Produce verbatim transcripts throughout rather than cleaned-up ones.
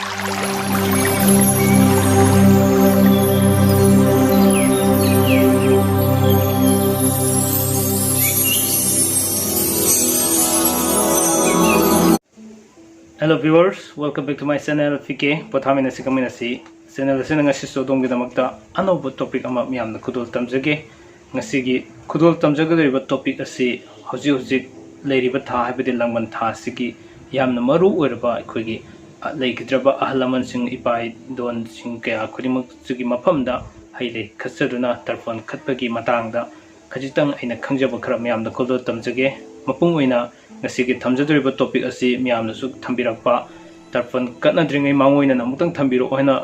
Hello viewers, welcome back to my channel, P K ꯄꯣꯊꯥꯃꯤꯟꯅꯁꯤ ꯀꯥꯃꯤꯟꯅꯁꯤ꯫ Channel ꯑꯁꯤꯅ ꯉꯁꯤꯁꯨ ꯑꯗꯣꯝꯒꯤꯗꯃꯛꯇ ꯑꯅꯧꯕ topic ꯑꯃ ꯃꯌꯥꯝꯅ ꯈꯨꯗꯣꯜ ꯇꯝꯖꯒꯦ꯫ ꯉꯁꯤꯒꯤ ꯈꯨꯗꯣꯜ ꯇꯝꯖꯒꯗꯧꯔꯤꯕ topic ꯑꯁꯤ ꯍꯧꯖꯤꯛ ꯍꯧꯖꯤꯛ ꯂꯩꯔꯤꯕ ꯊꯥ, ꯍꯥꯏꯕꯗꯤ ꯂꯥꯡꯕꯟ ꯊꯥ ꯑꯁꯤꯒꯤ ꯌꯥꯝꯅ ꯃꯔꯨ ꯑꯣꯏꯔꯕ ꯑꯩꯈꯣꯏꯒꯤ, ꯑ, ꯂꯩꯈꯤꯗ꯭ꯔꯕ ꯑꯍꯜ ꯂꯃꯟꯁꯤꯡ, ꯏꯄꯥ ꯏꯗꯣꯟꯁꯤꯡ ꯀꯌꯥ ꯈꯨꯗꯤꯡꯃꯛꯁꯤꯒꯤ ꯃꯐꯝꯗ ꯍꯩ ꯂꯩ ꯀꯠꯆꯗꯨꯅ ꯇꯔꯄꯟ ꯀꯠꯄꯒꯤ ꯃꯇꯥꯡꯗ ꯈꯖꯤꯛꯇꯪ ꯑꯩꯅ ꯈꯪꯖꯕ ꯈꯔ ꯃꯌꯥꯝꯗ ꯈꯨꯗꯣꯜ ꯇꯝꯖꯒꯦ꯫ ꯃꯄꯨꯡ ꯑꯣꯏꯅ ꯉꯁꯤꯒꯤ ꯊꯝꯖꯗꯣꯔꯤꯕ topic ꯑꯁꯤ ꯃꯌꯥꯝꯅꯁꯨ ꯊꯝꯕꯤꯔꯛꯄ, ꯇꯔꯄꯟ ꯀꯠꯅꯗ꯭ꯔꯤꯉꯩ ꯃꯥꯡꯑꯣꯏꯅꯅ ꯑꯃꯨꯛꯇꯪ ꯊꯝꯕꯤꯔꯛꯑꯣ ꯍꯥꯏꯅ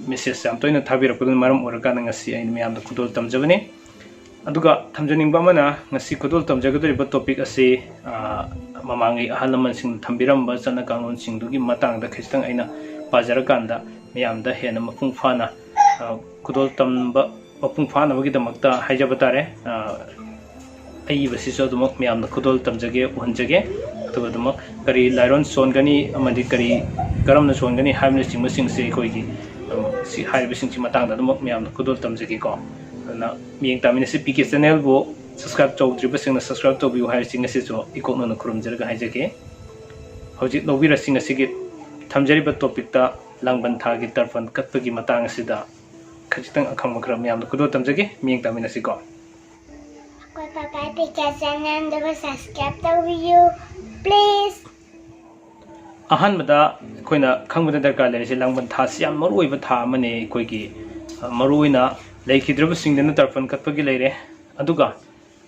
message ꯌꯥꯝ ꯇꯣꯏꯅ ꯊꯥꯕꯤꯔꯛꯄꯗꯨꯅ ꯃꯔꯝ ꯑꯣꯏꯔꯀꯥꯟꯗ ꯉꯁꯤ ꯑꯩꯅ ꯃꯌꯥꯝꯗ ꯈꯨꯗꯣꯜ ꯇꯝꯖꯕꯅꯤ꯫ ꯑꯗꯨꯒ ꯊꯝꯖꯅꯤꯡꯕ ꯑꯃꯅ, ꯉꯁꯤ ꯈꯨꯗꯣꯜ ꯇꯝꯖꯒꯗꯧꯔꯤꯕ topic ꯑꯁꯤ, ꯑ, ꯃꯃꯥꯡꯉꯩ ꯑꯍꯜ ꯂꯃꯟꯁꯤꯡꯅ ꯊꯝꯕꯤꯔꯝꯕ ꯆꯠꯅ ꯀꯥꯡꯂꯣꯟꯁꯤꯡꯗꯨꯒꯤ ꯃꯇꯥꯡꯗ ꯈꯖꯤꯛꯇꯪ ꯑꯩꯅ ꯄꯥꯖꯔꯀꯥꯟꯗ ꯃꯌꯥꯝꯗ ꯍꯦꯟꯅ ꯃꯄꯨꯡ ꯐꯥꯅ, ꯑ, ꯈꯨꯗꯣꯜ ꯇꯝꯕ ꯃꯄꯨꯡ ꯐꯥꯅꯕꯒꯤꯗꯃꯛꯇ ꯍꯥꯏꯖꯕ ꯇꯥꯔꯦ꯫ ꯑ, ꯑꯏꯕꯁꯤꯁꯨ ꯑꯗꯨꯃꯛ ꯃꯌꯥꯝꯗ ꯈꯨꯗꯣꯜ ꯇꯝꯖꯒꯦ, ꯎꯍꯟꯖꯒꯦ꯫ ꯑꯗꯨꯒ ꯑꯗꯨꯃꯛ ꯀꯔꯤ ꯂꯥꯏꯔꯣꯟ ꯁꯣꯟꯒꯅꯤ ꯑꯃꯗꯤ ꯀꯔꯤ, ꯀꯔꯝꯅ ꯁꯣꯟꯒꯅꯤ ꯍꯥꯏꯕꯅꯆꯤꯡꯕꯁꯤꯡꯁꯦ ꯑꯩꯈꯣꯏꯒꯤ, ꯑ, ꯁꯤ ꯍꯥꯏꯔꯤꯕꯁꯤꯡꯁꯤ ꯃꯇꯥꯡꯗ ꯑꯗꯨꯃꯛ ꯃꯌꯥꯝꯗ ꯈꯨꯗꯣꯜ ꯇꯝꯖꯒꯦꯀꯣ꯫ ꯑꯗꯨꯅ ꯃꯤꯠꯌꯦꯡ ꯇꯥꯃꯤꯟꯅꯁꯤ꯫ ꯄꯤ ꯀꯦ channelꯕꯨ subscribe ꯇꯧꯗ꯭ꯔꯤꯕꯁꯤꯡꯅ subscribe ꯇꯧꯕꯤꯌꯨ ꯍꯥꯏꯕꯁꯤ ꯉꯁꯤꯁꯨ ꯏꯀꯣꯛꯅꯅ ꯈꯨꯔꯨꯝꯖꯔꯒ ꯍꯥꯏꯖꯒꯦ꯫ ꯍꯧꯖꯤꯛ ꯂꯧꯕꯤꯔꯁꯤ ꯉꯁꯤꯒꯤ ꯊꯝꯖꯔꯤꯕ topicꯇ, ꯂꯥꯡꯕꯟ ꯊꯥꯒꯤ ꯇꯔꯄꯟ ꯀꯠꯄꯒꯤ ꯃꯇꯥꯡ ꯑꯁꯤꯗ ꯈꯖꯤꯛꯇꯪ ꯑꯈꯪꯕ ꯈꯔ ꯃꯌꯥꯝꯗ ꯈꯨꯗꯣꯜ ꯇꯝꯖꯒꯦ꯫ ꯃꯤꯠꯌꯦꯡ ꯇꯥꯃꯤꯟꯅꯁꯤꯀꯣ꯫ ꯑꯩꯈꯣꯏ ꯄꯥꯄꯥ ꯄꯤ ꯀꯦ channelꯗꯨꯕꯨ subscribe ꯇꯧꯕꯤꯌꯨ, please꯫ ꯑꯍꯥꯟꯕꯗ ꯑꯩꯈꯣꯏꯅ ꯈꯪꯕꯗ ꯗꯔꯀꯥꯔ ꯂꯩꯔꯤꯁꯦ, ꯂꯥꯡꯕꯟ ꯊꯥꯁꯤ ꯌꯥꯝ ꯃꯔꯨ ꯑꯣꯏꯕ ꯊꯥ ꯑꯃꯅꯤ꯫ ꯑꯩꯈꯣꯏꯒꯤ, ꯑ, ꯃꯔꯨ ꯑꯣꯏꯅ ꯂꯩꯈꯤꯗ꯭ꯔꯕꯁꯤꯡꯗꯅ ꯇꯔꯄꯟ ꯀꯠꯄꯒꯤ ꯂꯩꯔꯦ꯫ ꯑꯗꯨꯒ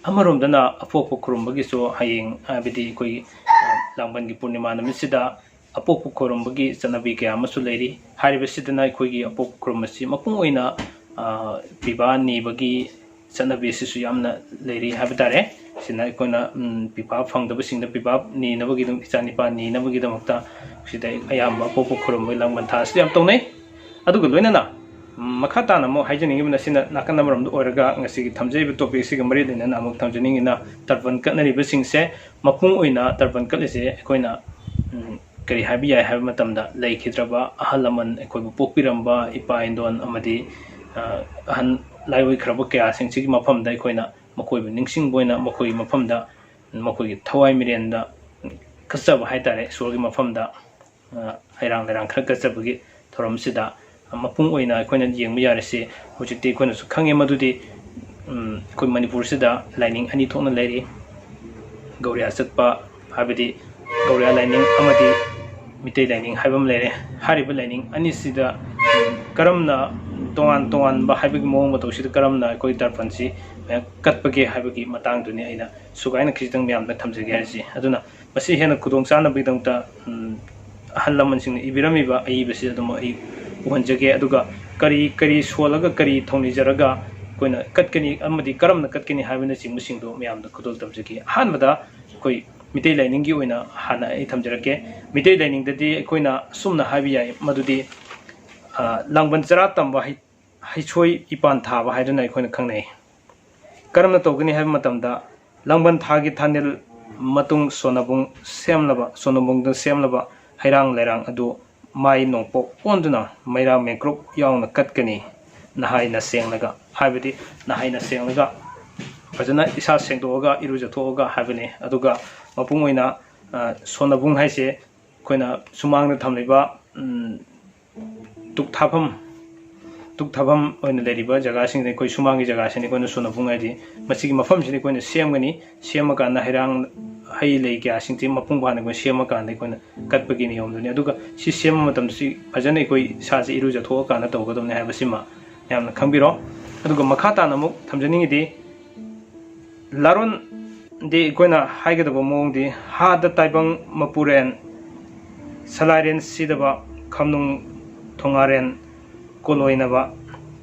ꯑꯃꯔꯣꯝꯗꯅ ꯑꯄꯣꯛꯄ ꯈꯨꯔꯨꯝꯕꯒꯤꯁꯨ ꯍꯌꯦꯡ, ꯍꯥꯏꯕꯗꯤ ꯑꯩꯈꯣꯏꯒꯤ, ꯑ, ꯂꯥꯡꯕꯟꯒꯤ ꯄꯨꯔꯅꯤꯃꯥ ꯅꯨꯃꯤꯠꯁꯤꯗ ꯑꯄꯣꯛꯄ ꯈꯨꯔꯨꯝꯕꯒꯤ ꯆꯠꯅꯕꯤ ꯀꯌꯥ ꯑꯃꯁꯨ ꯂꯩꯔꯤ꯫ ꯍꯥꯏꯔꯤꯕꯁꯤꯗꯅ ꯑꯩꯈꯣꯏꯒꯤ ꯑꯄꯣꯛꯄ ꯈꯨꯔꯨꯝꯕꯁꯤ ꯃꯄꯨꯡ ꯑꯣꯏꯅ, ꯑ, ꯄꯤꯕꯥ ꯅꯤꯕꯒꯤ ꯆꯠꯅꯕꯤ ꯑꯁꯤꯁꯨ ꯌꯥꯝꯅ ꯂꯩꯔꯤ ꯍꯥꯏꯕ ꯇꯥꯔꯦ꯫ ꯁꯤꯅ ꯑꯩꯈꯣꯏꯅ, ꯎꯝ, ꯄꯤꯕꯥ ꯐꯪꯗꯕꯁꯤꯡꯗ ꯄꯤꯕꯥ ꯅꯤꯅꯕꯒꯤꯗꯃꯛ, ꯏꯆꯥ ꯅꯤꯄꯥ ꯅꯤꯅꯕꯒꯤꯗꯃꯛꯇ ꯁꯤꯗ ꯑꯌꯥꯝꯕ ꯑꯄꯣꯛꯄ ꯈꯨꯔꯨꯝꯕꯒꯤ ꯂꯥꯡꯕꯟ ꯊꯥ ꯑꯁꯤ ꯌꯥꯝ ꯇꯧꯅꯩ꯫ ꯑꯗꯨꯒ ꯂꯣꯏꯅꯅ, ꯎꯝ, ꯃꯈꯥ ꯇꯥꯅ ꯑꯃꯨꯛ ꯍꯥꯏꯖꯅꯤꯡꯉꯤꯕꯅ, ꯁꯤꯅ ꯅꯥꯀꯟ ꯑꯃꯔꯣꯝꯗ ꯑꯣꯏꯔꯒ ꯉꯁꯤꯒꯤ ꯊꯝꯖꯔꯤꯕ topic ꯑꯁꯤꯒ ꯃꯔꯤ ꯂꯩꯅꯅ ꯑꯃꯨꯛ ꯊꯝꯖꯅꯤꯡꯉꯤꯅ, ꯇꯔꯄꯟ ꯀꯠꯅꯔꯤꯕꯁꯤꯡꯁꯦ ꯃꯄꯨꯡ ꯑꯣꯏꯅ ꯇꯔꯄꯟ ꯀꯠꯂꯤꯁꯦ ꯑꯩꯈꯣꯏꯅ, ꯎꯝ, ꯀꯔꯤ ꯍꯥꯏꯕ ꯌꯥꯏ ꯍꯥꯏꯕ ꯃꯇꯝꯗ, ꯂꯩꯈꯤꯗ꯭ꯔꯕ ꯑꯍꯜ ꯂꯃꯟ, ꯑꯩꯈꯣꯏꯕꯨ ꯄꯣꯛꯄꯤꯔꯝꯕ ꯏꯄꯥ ꯏꯟꯗꯣꯟ ꯑꯃꯗꯤ, ꯑ, ꯑꯍꯟ ꯂꯥꯏ ꯑꯣꯏꯈ꯭ꯔꯕ ꯀꯌꯥꯁꯤꯡꯁꯤꯒꯤ ꯃꯐꯝꯗ ꯑꯩꯈꯣꯏꯅ ꯃꯈꯣꯏꯕꯨ ꯅꯤꯡꯁꯤꯡꯕ ꯑꯣꯏꯅ ꯃꯈꯣꯏꯒꯤ ꯃꯐꯝꯗ, ꯃꯈꯣꯏꯒꯤ ꯊꯋꯥꯏ ꯃꯤꯔꯦꯟꯗ ꯀꯠꯆꯕ ꯍꯥꯏ ꯇꯥꯔꯦ, ꯏꯁꯣꯔꯒꯤ ꯃꯐꯝꯗ, ꯑ, ꯍꯩꯔꯥꯡ ꯂꯩꯔꯥꯡ ꯈꯔ ꯀꯠꯆꯕꯒꯤ ꯊꯧꯔꯝꯁꯤꯗ ꯃꯄꯨꯡ ꯑꯣꯏꯅ ꯑꯩꯈꯣꯏꯅ ꯌꯦꯡꯕ ꯌꯥꯔꯤꯁꯤ꯫ ꯍꯧꯖꯤꯛꯇꯤ ꯑꯩꯈꯣꯏꯅꯁꯨ ꯈꯪꯉꯦ ꯃꯗꯨꯗꯤ, ꯎꯝ, ꯑꯩꯈꯣꯏ ꯃꯅꯤꯄꯨꯔꯁꯤꯗ ꯂꯥꯏꯅꯤꯡ ꯑꯅꯤ ꯊꯣꯛꯅ ꯂꯩꯔꯤ꯫ ꯒꯧꯔꯤꯌꯥ ꯆꯠꯄ, ꯍꯥꯏꯕꯗꯤ ꯒꯧꯔꯤꯌꯥ ꯂꯥꯏꯅꯤꯡ ꯑꯃꯗꯤ ꯃꯤꯇꯩ ꯂꯥꯏꯅꯤꯡ ꯍꯥꯏꯕ ꯑꯃ ꯂꯩꯔꯦ꯫ ꯍꯥꯏꯔꯤꯕ ꯂꯥꯏꯅꯤꯡ ꯑꯅꯤꯁꯤꯗ ꯀꯔꯝꯅ ꯇꯣꯉꯥꯟ ꯇꯣꯉꯥꯟꯕ ꯍꯥꯏꯕꯒꯤ ꯃꯑꯣꯡ ꯃꯇꯧꯁꯤꯗ ꯀꯔꯝꯅ ꯑꯩꯈꯣꯏ ꯇꯔꯄꯟꯁꯤ ꯀꯠꯄꯒꯦ ꯍꯥꯏꯕꯒꯤ ꯃꯇꯥꯡꯗꯨꯅꯤ ꯑꯩꯅ ꯁꯨꯒꯥꯏꯅ ꯈꯤꯖꯤꯛꯇꯪ ꯃꯌꯥꯝꯗ ꯊꯝꯖꯒꯦ ꯍꯥꯏꯔꯤꯁꯤ꯫ ꯑꯗꯨꯅ ꯃꯁꯤ ꯍꯦꯟꯅ ꯈꯨꯗꯣꯡ ꯆꯥꯅꯕꯒꯤꯗꯃꯛꯇ, ꯎꯝ, ꯑꯍꯜ ꯂꯃꯟꯁꯤꯡꯅ ꯏꯕꯤꯔꯝꯃꯤꯕ ꯑꯏꯕꯁꯤ ꯑꯗꯨꯝ ꯑꯩ ꯎꯍꯟꯖꯒꯦ꯫ ꯑꯗꯨꯒ ꯀꯔꯤ ꯀꯔꯤ ꯁꯣꯜꯂꯒ ꯀꯔꯤ ꯊꯧꯅꯤꯖꯔꯒ ꯑꯩꯈꯣꯏꯅ ꯀꯠꯀꯅꯤ ꯑꯃꯗꯤ ꯀꯔꯝꯅ ꯀꯠꯀꯅꯤ ꯍꯥꯏꯕꯅꯆꯤꯡꯕꯁꯤꯡꯗꯣ ꯃꯌꯥꯝꯗ ꯈꯨꯗꯣꯜ ꯇꯝꯖꯒꯦ꯫ ꯑꯍꯥꯟꯕꯗ ꯑꯩꯈꯣꯏ ꯃꯤꯇꯩ ꯂꯥꯏꯅꯤꯡꯒꯤ ꯑꯣꯏꯅ ꯍꯥꯟꯅ ꯑꯩ ꯊꯝꯖꯔꯛꯀꯦ꯫ ꯃꯤꯇꯩ ꯂꯥꯏꯅꯤꯡꯗꯗꯤ ꯑꯩꯈꯣꯏꯅ ꯑꯁꯨꯝꯅ ꯍꯥꯏꯕ ꯌꯥꯏ ꯃꯗꯨꯗꯤ, ꯑ, ꯂꯥꯡꯕꯟ ꯆꯔꯥ ꯇꯝꯕ ꯍꯩ-, ꯍꯩꯁꯣꯏ ꯏꯄꯥꯟ ꯊꯥꯕ ꯍꯥꯏꯗꯨꯅ ꯑꯩꯈꯣꯏꯅ ꯈꯪꯅꯩ꯫ ꯀꯔꯝꯅ ꯇꯧꯒꯅꯤ ꯍꯥꯏꯕ ꯃꯇꯝꯗ, ꯂꯥꯡꯕꯟ ꯊꯥꯒꯤ ꯊꯥꯅꯤꯜ ꯃꯇꯨꯡ ꯁꯣꯅꯕꯨꯡ ꯁꯦꯝꯂꯕ, ꯁꯣꯅꯕꯨꯡꯗ ꯁꯦꯝꯂꯕ ꯍꯩꯔꯥꯡ ꯂꯩꯔꯥꯡ ꯑꯗꯨ ꯃꯥꯏ ꯅꯣꯡꯄꯣꯛ ꯑꯣꯟꯗꯨꯅ ꯃꯩꯔꯥ ꯃꯦꯡꯀ꯭ꯔꯨꯞ ꯌꯥꯎꯅ ꯀꯠꯀꯅꯤ꯫ ꯅꯍꯥꯏꯅ ꯁꯦꯡꯂꯒ, ꯍꯥꯏꯕꯗꯤ ꯅꯍꯥꯏꯅ ꯁꯦꯡꯂꯒ ꯐꯖꯅ ꯏꯁꯥ ꯁꯦꯡꯗꯣꯛꯑꯒ ꯏꯔꯨꯖꯊꯣꯛꯑꯒ ꯍꯥꯏꯕꯅꯤ꯫ ꯑꯗꯨꯒ ꯃꯄꯨꯡ ꯑꯣꯏꯅ, ꯑ, ꯁꯣꯅꯕꯨꯡ ꯍꯥꯏꯁꯦ ꯑꯩꯈꯣꯏꯅ ꯁꯨꯃꯥꯡꯗ ꯊꯝꯂꯤꯕ, ꯎꯝ, ꯇꯨꯛ ꯊꯥꯐꯝ, ꯇꯨꯛ ꯊꯥꯐꯝ ꯑꯣꯏꯅ ꯂꯩꯔꯤꯕ ꯖꯒꯥꯁꯤꯡꯗ ꯑꯩꯈꯣꯏ ꯁꯨꯃꯥꯡꯒꯤ ꯖꯒꯥꯁꯤꯅꯤ ꯑꯩꯈꯣꯏꯅ ꯁꯣꯅꯕꯨꯡ ꯍꯥꯏꯗꯤ꯫ ꯃꯁꯤꯒꯤ ꯃꯐꯝꯁꯤꯗ ꯑꯩꯈꯣꯏꯅ ꯁꯦꯝꯒꯅꯤ꯫ ꯁꯦꯝꯃꯀꯥꯟꯗ ꯍꯩꯔꯥꯡ ꯍꯩ ꯂꯩ ꯀꯌꯥꯁꯤꯡꯁꯤ ꯃꯄꯨꯡ ꯐꯥꯅ ꯑꯩꯈꯣꯏ ꯁꯦꯝꯃꯀꯥꯟꯗ ꯑꯩꯈꯣꯏꯅ ꯀꯠꯄꯒꯤ ꯅꯤꯌꯣꯝꯗꯨꯅꯤ꯫ ꯑꯗꯨꯒ ꯁꯤ ꯁꯦꯝꯕ ꯃꯇꯝꯗ ꯁꯤ ꯐꯖꯅ ꯑꯩꯈꯣꯏ ꯏꯁꯥꯁꯦ ꯏꯔꯨꯖꯊꯣꯛꯑꯀꯥꯟꯗ ꯇꯧꯒꯗꯕꯅꯤ ꯍꯥꯏꯕꯁꯤꯃ ꯌꯥꯝꯅ ꯈꯪꯕꯤꯔꯣ꯫ ꯑꯗꯨꯒ ꯃꯈꯥ ꯇꯥꯅ ꯑꯃꯨꯛ ꯊꯝꯖꯅꯤꯡꯉꯤꯗꯤ, ꯂꯥꯔꯣꯟꯗꯤ ꯑꯩꯈꯣꯏꯅ ꯍꯥꯏꯒꯗꯕ ꯃꯑꯣꯡꯗꯤ, ꯍꯥꯗ ꯇꯥꯏꯕꯪ ꯃꯄꯨꯔꯦꯟ, ꯁꯂꯥꯏꯔꯦꯟ ꯁꯤꯗꯕ, ꯈꯝꯅꯨꯡ ꯊꯣꯉꯥꯔꯦꯟ ꯀꯣꯂꯣꯏꯅꯕ,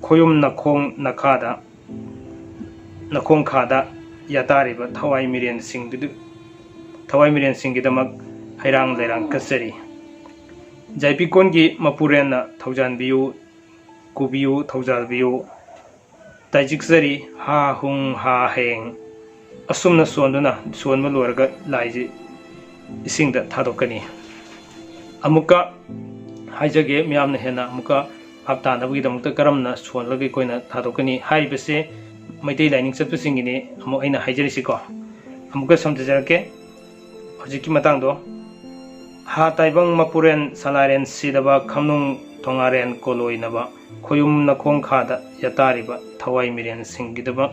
ꯈꯣꯌꯨꯝ ꯅꯈꯣꯡ ꯅꯈꯥꯗ, ꯅꯈꯣꯡ ꯈꯥꯗ ꯌꯥꯇꯥꯔꯤꯕ ꯊꯋꯥꯏ ꯃꯤꯔꯦꯟꯁꯤꯡꯗꯨ, ꯊꯋꯥꯏ ꯃꯤꯔꯦꯟꯁꯤꯡꯒꯤꯗꯃꯛ ꯍꯩꯔꯥꯡ ꯂꯩꯔꯥꯡ ꯀꯠꯆꯔꯤ꯫ ꯖꯥꯏꯄꯤꯀꯣꯟꯒꯤ ꯃꯄꯨꯔꯦꯟꯅ ꯊꯧꯖꯥꯟꯕꯤꯌꯨ, ꯀꯨꯕꯤꯌꯨ, ꯊꯧꯖꯥꯜꯕꯤꯌꯨ, ꯇꯥꯏꯖꯤꯛꯆꯔꯤ, ꯍꯥ ꯍꯨꯡ ꯍꯥ ꯍꯦꯡ꯫ ꯑꯁꯨꯝꯅ ꯁꯣꯟꯗꯨꯅ, ꯁꯣꯟꯕ ꯂꯣꯏꯔꯒ ꯂꯥꯏꯁꯤ ꯏꯁꯤꯡꯗ ꯊꯥꯗꯣꯛꯀꯅꯤ꯫ ꯑꯃꯨꯛꯀ ꯍꯥꯏꯖꯒꯦ, ꯃꯤꯌꯥꯝꯅ ꯍꯦꯟꯅ ꯑꯃꯨꯛꯀ ꯚꯥꯞ ꯇꯥꯅꯕꯒꯤꯗꯃꯛꯇ ꯀꯔꯝꯅ ꯁꯣꯜꯂꯒ ꯑꯩꯈꯣꯏꯅ ꯊꯥꯗꯣꯛꯀꯅꯤ ꯍꯥꯏꯔꯤꯕꯁꯦ ꯃꯩꯇꯩ ꯂꯥꯏꯅꯤꯡ ꯆꯠꯄꯁꯤꯡꯒꯤꯅꯤ꯫ ꯑꯃꯨꯛ ꯑꯩꯅ ꯍꯥꯏꯖꯔꯤꯁꯤꯀꯣ, ꯑꯃꯨꯛꯀ ꯁꯝꯖꯖꯔꯛꯀꯦ ꯍꯧꯖꯤꯛꯀꯤ ꯃꯇꯥꯡꯗꯣ꯫ ꯍꯥ ꯇꯥꯏꯕꯪ ꯃꯄꯨꯔꯦꯟ ꯁꯂꯥꯏꯔꯦꯟ ꯁꯤꯗꯕ, ꯈꯝꯅꯨꯡ ꯊꯣꯉꯥꯔꯦꯟ ꯀꯣꯂꯣꯏꯅꯕ, ꯈꯣꯌꯨꯝ ꯅꯈꯣꯡ ꯈꯥꯗ ꯌꯥꯇꯥꯔꯤꯕ ꯊꯋꯥꯏ ꯃꯤꯔꯦꯟꯁꯤꯡꯒꯤꯗꯃꯛ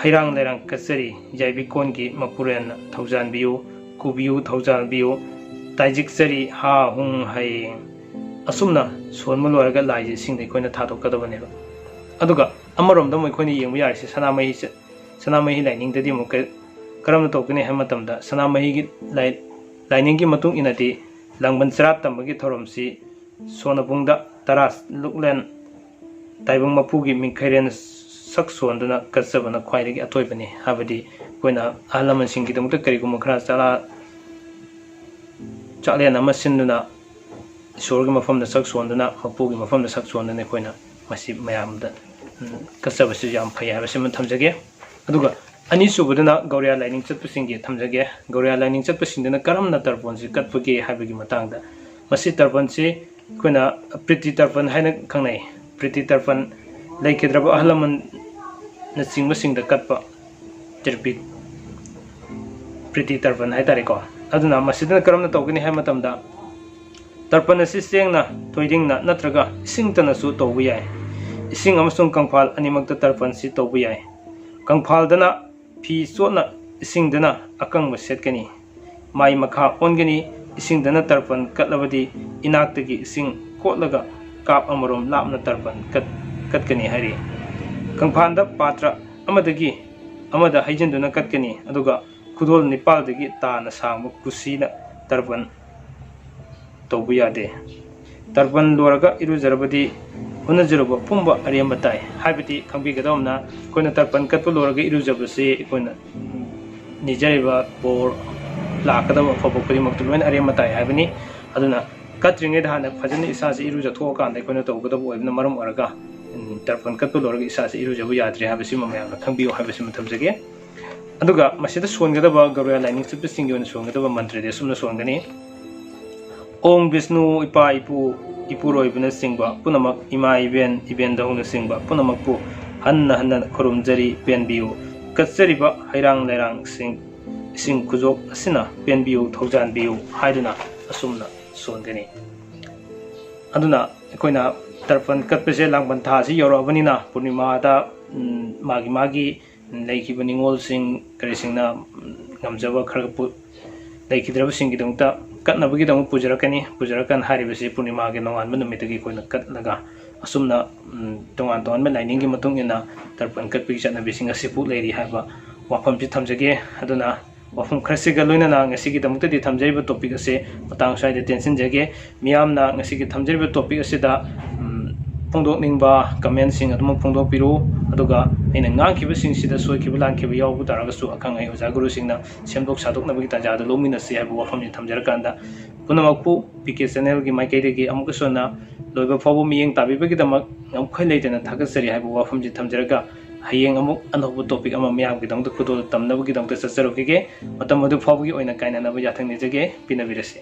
ꯍꯩꯔꯥꯡ ꯂꯩꯔꯥꯡ ꯀꯠꯆꯔꯤ꯫ ꯌꯥꯏꯕꯤꯀꯣꯟꯒꯤ ꯃꯄꯨꯔꯦꯟꯅ ꯊꯧꯖꯥꯟꯕꯤꯌꯨ, ꯀꯨꯕꯤꯌꯨ ꯊꯧꯖꯥꯟꯕꯤꯌꯨ, ꯇꯥꯏꯖꯤꯛꯆꯔꯤ ꯍꯥ ꯍꯨꯡ ꯍꯌꯦꯡ꯫ ꯑꯁꯨꯝꯅ ꯁꯣꯟꯕ ꯂꯣꯏꯔꯒ ꯂꯥꯏꯁꯦ ꯏꯁꯤꯡꯗ ꯑꯩꯈꯣꯏꯅ ꯊꯥꯗꯣꯛꯀꯗꯕꯅꯦꯕ꯫ ꯑꯗꯨꯒ ꯑꯃꯔꯣꯝꯗ ꯑꯃꯨꯛ ꯑꯩꯈꯣꯏꯅ ꯌꯦꯡꯕ ꯌꯥꯔꯤꯁꯦ ꯁꯅꯥꯃꯍꯤꯁꯦ, ꯁꯅꯥꯃꯍꯤ ꯂꯥꯏꯅꯤꯡꯗꯗꯤ ꯑꯃꯨꯛ ꯀ-, ꯀꯔꯝꯅ ꯇꯧꯒꯅꯤ ꯍꯥꯏꯕ ꯃꯇꯝꯗ ꯁꯅꯥꯃꯍꯤꯒꯤ ꯂꯥꯏ-, ꯂꯥꯏꯅꯤꯡꯒꯤ ꯃꯇꯨꯡ ꯏꯟꯅꯗꯤ ꯂꯥꯡꯕꯟ ꯆꯔꯥ ꯇꯝꯕꯒꯤ ꯊꯧꯔꯝꯁꯤ ꯁꯣꯅꯕꯨꯡꯗ ꯇꯔꯥ ꯂꯨꯛꯂꯦꯟ ꯇꯥꯏꯕꯪ ꯃꯄꯨꯒꯤ ꯃꯤꯡꯈꯩꯔꯦꯟ ꯁꯛ ꯁꯣꯟꯗꯨꯅ ꯀꯠꯆꯕꯅ ꯈ꯭ꯋꯥꯏꯗꯒꯤ ꯑꯊꯣꯏꯕꯅꯤ꯫ ꯍꯥꯏꯕꯗꯤ ꯑꯩꯈꯣꯏꯅ ꯑꯍꯜ ꯂꯃꯟꯁꯤꯡꯒꯤꯗꯃꯛꯇ ꯀꯔꯤꯒꯨꯝꯕ ꯈꯔ ꯆꯔꯥ ꯆꯥꯛꯂꯦꯟ ꯑꯃ ꯁꯤꯟꯗꯨꯅ ꯏꯁꯣꯔꯒꯤ ꯃꯐꯝꯗ ꯁꯛ ꯁꯣꯟꯗꯨꯅ, ꯃꯄꯨꯒꯤ ꯃꯐꯝꯗ ꯁꯛ ꯁꯣꯟꯗꯨꯅ ꯑꯩꯈꯣꯏꯅ ꯃꯁꯤ ꯃꯌꯥꯝꯗ, ꯎꯝ, ꯀꯠꯆꯕꯁꯤ ꯌꯥꯝ ꯐꯩ ꯍꯥꯏꯕꯁꯤꯃ ꯊꯝꯖꯒꯦ꯫ ꯑꯗꯨꯒ ꯑꯅꯤꯁꯨꯕꯗꯅ ꯒꯧꯔꯤꯌꯥ ꯂꯥꯏꯅꯤꯡ ꯆꯠꯄꯁꯤꯡꯒꯤ ꯊꯝꯖꯒꯦ꯫ ꯒꯧꯔꯤꯌꯥ ꯂꯥꯏꯅꯤꯡ ꯆꯠꯄꯁꯤꯡꯗꯨꯅ ꯀꯔꯝꯅ ꯇꯔꯄꯣꯟꯁꯤ ꯀꯠꯄꯒꯦ ꯍꯥꯏꯕꯒꯤ ꯃꯇꯥꯡꯗ꯫ ꯃꯁꯤ ꯇꯔꯄꯟꯁꯤ ꯑꯩꯈꯣꯏꯅ ꯄ꯭ꯔꯤꯇꯤ ꯇꯔꯄꯟ ꯍꯥꯏꯅ ꯈꯪꯅꯩ꯫ ꯄ꯭ꯔꯤꯇꯤ ꯇꯔꯄꯟ ꯂꯩꯈꯤꯗ꯭ꯔꯕ ꯑꯍꯜ ꯂꯃꯟꯅꯆꯤꯡꯕꯁꯤꯡꯗ ꯀꯠꯄ ꯇ꯭ꯔꯤꯄꯤ-, ꯄ꯭ꯔꯤꯇꯤ ꯇꯔꯄꯟ ꯍꯥꯏꯇꯥꯔꯦꯀꯣ꯫ ꯑꯗꯨꯅ ꯃꯁꯤꯗꯅ ꯀꯔꯝꯅ ꯇꯧꯒꯅꯤ ꯍꯥꯏꯕ ꯃꯇꯝꯗ, ꯇꯔꯄꯟ ꯑꯁꯤ ꯆꯦꯡꯅ, ꯊꯣꯏꯗꯤꯡꯅ ꯅꯠꯇ꯭ꯔꯒ ꯏꯁꯤꯡꯇꯅꯁꯨ ꯇꯧꯕ ꯌꯥꯏ꯫ ꯏꯁꯤꯡ ꯑꯃꯁꯨꯡ ꯀꯪꯐꯥꯜ ꯑꯅꯤꯃꯛꯇ ꯇꯔꯄꯟꯁꯤ ꯇꯧꯕ ꯌꯥꯏ꯫ ꯀꯪꯐꯥꯜꯗꯅ ꯐꯤ ꯆꯣꯠꯅ, ꯏꯁꯤꯡꯗꯅ ꯑꯀꯪꯕ ꯁꯦꯠꯀꯅꯤ꯫ ꯃꯥꯏ ꯃꯈꯥ ꯑꯣꯟꯒꯅꯤ꯫ ꯏꯁꯤꯡꯗꯅ ꯇꯔꯄꯟ ꯀꯠꯂꯕꯗꯤ ꯏꯅꯥꯛꯇꯒꯤ ꯏꯁꯤꯡ ꯀꯣꯠꯂꯒ ꯀꯥꯞ ꯑꯃꯔꯣꯝ ꯂꯥꯞꯅ ꯇꯔꯄꯟ ꯀꯠ-, ꯀꯠꯀꯅꯤ ꯍꯥꯏꯔꯤ꯫ ꯀꯪꯐꯥꯟꯗ ꯄꯥꯇ꯭ꯔ ꯑꯃꯗꯒꯤ ꯑꯃꯗ ꯍꯩꯖꯤꯟꯗꯨꯅ ꯀꯠꯀꯅꯤ꯫ ꯑꯗꯨꯒ ꯈꯨꯗꯣꯜ ꯅꯤꯄꯥꯜꯗꯒꯤ ꯇꯥꯅ ꯁꯥꯡꯕ ꯀꯨꯁꯤꯅ ꯇꯔꯄꯟ ꯇꯧꯕ ꯌꯥꯗꯦ꯫ ꯇꯔꯄꯟ ꯂꯣꯏꯔꯒ ꯏꯔꯨꯖꯔꯕꯗꯤ ꯍꯣꯠꯅꯖꯔꯨꯕ ꯄꯨꯝꯕ ꯑꯔꯦꯝꯕ ꯇꯥꯏ꯫ ꯍꯥꯏꯕꯗꯤ ꯈꯪꯕꯤꯒꯗꯕꯅ, ꯑꯩꯈꯣꯏꯅ ꯇꯔꯄꯟ ꯀꯠꯄ ꯂꯣꯏꯔꯒ ꯏꯔꯨꯖꯕꯁꯤ ꯑꯩꯈꯣꯏꯅ ꯅꯤꯖꯔꯤꯕ ꯕꯣꯔ, ꯂꯥꯛꯀꯗꯕ ꯑꯐꯕ ꯈꯨꯗꯤꯡꯃꯛꯇꯨ ꯂꯣꯏꯅ ꯑꯔꯦꯝꯕ ꯇꯥꯏ ꯍꯥꯏꯕꯅꯤ꯫ ꯑꯗꯨꯅ ꯀꯠꯇ꯭ꯔꯤꯉꯩꯗ ꯍꯥꯟꯅ ꯐꯖꯅ ꯏꯁꯥꯁꯤ ꯏꯔꯨꯖꯊꯣꯛꯑꯀꯥꯟꯗ ꯑꯩꯈꯣꯏꯅ ꯇꯧꯒꯗꯕ ꯑꯣꯏꯕꯅ ꯃꯔꯝ ꯑꯣꯏꯔꯒ, ꯎꯝ, ꯇꯔꯄꯟ ꯀꯠꯄ ꯂꯣꯏꯔꯒ ꯏꯁꯥꯁꯤ ꯏꯔꯨꯖꯕ ꯌꯥꯗ꯭ꯔꯦ ꯍꯥꯏꯕꯁꯤꯃ ꯃꯌꯥꯝꯅ ꯈꯪꯕꯤꯌꯨ ꯍꯥꯏꯕꯁꯤꯃ ꯊꯝꯖꯒꯦ꯫ ꯑꯗꯨꯒ ꯃꯁꯤꯗ ꯁꯣꯟꯒꯗꯕ, ꯒꯧꯔꯤꯌꯥ ꯂꯥꯏꯅꯤꯡ ꯆꯠꯄꯁꯤꯡꯒꯤ ꯑꯣꯏꯅ ꯁꯣꯟꯒꯗꯕ ꯃꯟꯇ꯭ꯔꯗꯤ ꯑꯁꯨꯝꯅ ꯁꯣꯟꯒꯅꯤ꯫ ꯑꯣꯡ ꯕꯤꯁꯅꯨ, ꯏꯄꯥ ꯏꯄꯨ, ꯏꯄꯨꯔꯣꯏꯕꯅꯆꯤꯡꯕ ꯄꯨꯝꯅꯃꯛ, ꯏꯃꯥ ꯏꯕꯦꯟ, ꯏꯕꯦꯟꯗꯧꯅꯆꯤꯡꯕ ꯄꯨꯝꯅꯃꯛꯄꯨ ꯍꯟꯅ ꯍꯟꯅ ꯈꯨꯔꯨꯝꯖꯔꯤ, ꯄꯦꯟꯕꯤꯌꯨ꯫ ꯀꯠꯆꯔꯤꯕ ꯍꯩꯔꯥꯡ ꯂꯩꯔꯥꯡꯁꯤꯡ, ꯏꯁꯤꯡ ꯈꯨꯖꯣꯞ ꯑꯁꯤꯅ ꯄꯦꯟꯕꯤꯌꯨ, ꯊꯧꯖꯥꯟꯕꯤꯌꯨ ꯍꯥꯏꯗꯨꯅ ꯑꯁꯨꯝꯅ ꯁꯣꯟꯒꯅꯤ꯫ ꯑꯗꯨꯅ ꯑꯩꯈꯣꯏꯅ ꯇꯔꯄꯟ ꯀꯠꯄꯁꯦ ꯂꯥꯡꯕꯟ ꯊꯥꯁꯤ ꯌꯧꯔꯛꯑꯕꯅꯤꯅ ꯄꯨꯔꯅꯤꯃꯥꯗ, ꯎꯝ, ꯃꯥꯒꯤ ꯃꯥꯒꯤ ꯂꯩꯈꯤꯕ ꯅꯤꯡꯉꯣꯜꯁꯤꯡ ꯀꯔꯤꯁꯤꯡꯅ, ꯎꯝ, ꯉꯝꯖꯕ ꯈꯔ ꯄꯨ-, ꯂꯩꯈꯤꯗ꯭ꯔꯕꯁꯤꯡꯒꯤꯗꯃꯛꯇ ꯀꯠꯅꯕꯒꯤꯗꯃꯛ ꯄꯨꯖꯔꯛꯀꯅꯤ꯫ ꯄꯨꯖꯔꯛꯀꯅꯤ ꯍꯥꯏꯔꯤꯕꯁꯤ ꯄꯨꯔꯅꯤꯃꯥꯒꯤ ꯅꯣꯡꯉꯥꯟꯕ ꯅꯨꯃꯤꯠꯇꯒꯤ ꯑꯩꯈꯣꯏꯅ ꯀꯠꯂꯒ ꯑꯁꯨꯝꯅ, ꯎꯝ, ꯇꯣꯉꯥꯟ ꯇꯣꯉꯥꯟꯕ ꯂꯥꯏꯅꯤꯡꯒꯤ ꯃꯇꯨꯡ ꯏꯟꯅ ꯇꯔꯄꯟ ꯀꯠꯄꯒꯤ ꯆꯠꯅꯕꯤꯁꯤꯡ ꯑꯁꯤ ꯄꯨ ꯂꯩꯔꯤ ꯍꯥꯏꯕ ꯋꯥꯐꯝꯁꯤ ꯊꯝꯖꯒꯦ꯫ ꯑꯗꯨꯅ ꯋꯥꯐꯝ ꯈꯔꯁꯤꯒ ꯂꯣꯏꯅꯅ ꯉꯁꯤꯒꯤꯗꯃꯛꯇꯗꯤ ꯊꯝꯖꯔꯤꯕ topic ꯑꯁꯦ ꯃꯇꯥꯡ ꯁ꯭ꯋꯥꯏꯗ ꯇꯦꯟꯁꯤꯟꯖꯒꯦ꯫ ꯃꯤꯌꯥꯝꯅ ꯉꯁꯤꯒꯤ ꯊꯝꯖꯔꯤꯕ topic ꯑꯁꯤꯗ, ꯎꯝ, ꯐꯣꯡꯗꯣꯛꯅꯤꯡꯕ commentꯁꯤꯡ ꯑꯗꯨꯃꯛ ꯐꯣꯡꯗꯣꯛꯄꯤꯔꯛꯎ꯫ ꯑꯗꯨꯒ ꯑꯩꯅ ꯉꯥꯡꯈꯤꯕꯁꯤꯡꯁꯤꯗ ꯁꯣꯏꯈꯤꯕ ꯂꯥꯟꯈꯤꯕ ꯌꯥꯎꯕ ꯇꯥꯔꯒꯁꯨ ꯑꯈꯪ ꯑꯍꯩ ꯑꯣꯖꯥ ꯒꯨꯔꯨꯁꯤꯡꯅ ꯁꯦꯝꯗꯣꯛ ꯁꯥꯗꯣꯛꯅꯕꯒꯤ ꯇꯥꯟꯖꯥꯗ ꯂꯧꯃꯤꯟꯅꯁꯤ ꯍꯥꯏꯕ ꯋꯥꯐꯝꯁꯤ ꯊꯝꯖꯔꯀꯥꯟꯗ, ꯄꯨꯝꯅꯃꯛꯄꯨ ꯄꯤ ꯀꯦ channelꯒꯤ ꯃꯥꯏꯀꯩꯗꯒꯤ ꯑꯃꯨꯛꯀꯁꯨ ꯍꯟꯅ ꯂꯣꯏꯕ ꯐꯥꯎꯕ ꯃꯤꯠꯌꯦꯡ ꯇꯥꯕꯤꯕꯒꯤꯗꯃꯛ ꯉꯝꯈꯩ ꯂꯩꯇꯅ ꯊꯥꯒꯠꯆꯔꯤ ꯍꯥꯏꯕ ꯋꯥꯐꯝꯁꯤ ꯊꯝꯖꯔꯒ, ꯍꯌꯦꯡ ꯑꯃꯨꯛ ꯑꯅꯧꯕ topic ꯑꯃ ꯃꯤꯌꯥꯝꯒꯤꯗꯃꯛꯇ ꯈꯨꯗꯣꯜ ꯇꯝꯅꯕꯒꯤꯗꯃꯛꯇ ꯆꯠꯆꯔꯛꯈꯤꯒꯦ꯫ ꯃꯇꯝ ꯑꯗꯨ ꯐꯥꯎꯕꯒꯤ ꯑꯣꯏꯅ ꯀꯥꯏꯅꯅꯕ ꯌꯥꯊꯪ ꯅꯤꯖꯒꯦ꯫ ꯄꯤꯅꯕꯤꯔꯁꯤ꯫